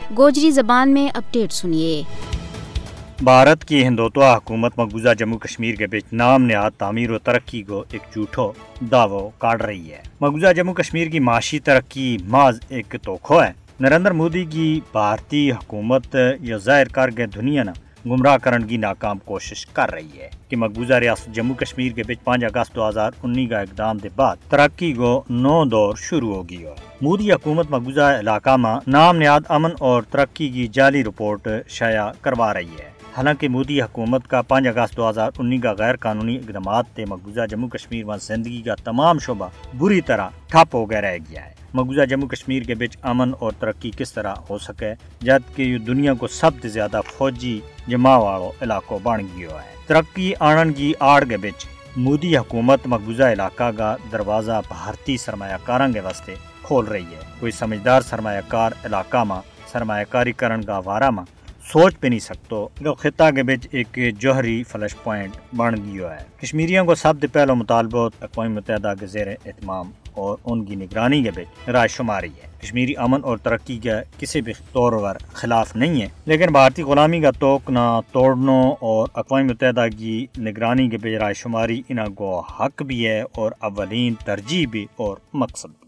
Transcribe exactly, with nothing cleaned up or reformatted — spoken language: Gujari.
گوجری زبان میں اپڈیٹ سنیے۔ بھارت کی ہندوتوا حکومت مقبوضہ جموں کشمیر کے بچ نام نہاد تعمیر و ترقی کو ایک جھوٹو دعوو کاٹ رہی ہے۔ مقبوضہ جموں کشمیر کی معاشی ترقی محض ایک توکھو ہے۔ نریندر مودی کی بھارتی حکومت یہ ظاہر کر کے دنیا نا گمراہ کرن کی ناکام کوشش کر رہی ہے کہ مقبوضہ ریاست جموں کشمیر کے بچ پانچ اگست دو ہزار انی کا اقدام دے بعد ترقی کو نو دور شروع ہو گیو ہے۔ مودی حکومت مقبوضہ علاقہ ما نام نہاد امن اور ترقی کی جعلی رپورٹ شائع کروا رہی ہے۔ حالانکہ مودی حکومت کا پانچ اگست دو ہزار انی کا غیر قانونی اقدامات تے مقبوضہ جموں کشمیر ما زندگی کا تمام شعبہ بری طرح ٹھپ ہو گیا رہ گیا ہے۔ مقبوضہ جموں کشمیر کے بچ امن اور ترقی کس طرح ہو سکے، جد کہ یوہ دنیا کو سب تے زیادہ فوجی جماع واڑو علاقو بن گیو ہے۔ ترقی آنن کی آڑ کے بچ مودی حکومت مقبوضہ علاقہ کا دروازہ بھارتی سرمایہ کاراں کے واسطے کھول رہی ہے۔ کوئی سمجھدار سرمایہ کار علاقہ ما سرمایہ کاری کرن کا وارا ما سوچ پہ نہیں سکتو۔ جو خطہ کے بچ ایک جوہری فلش پوائنٹ بن گیو ہے۔ کشمیریوں کو سب تے پہلو مطالبو اقوام متحدہ کے زیر اہتمام اور ان کی نگرانی کے بچ رائے شماری ہے۔ کشمیری امن اور ترقی کے کسی بھی طور پر خلاف نہیں ہے، لیکن بھارتی غلامی کا توک نہ توڑنو اور اقوام متحدہ کی نگرانی کے بچ رائے شماری انہاں کو حق بھی ہے اور اولین ترجیح بھی اور مقصد بھی۔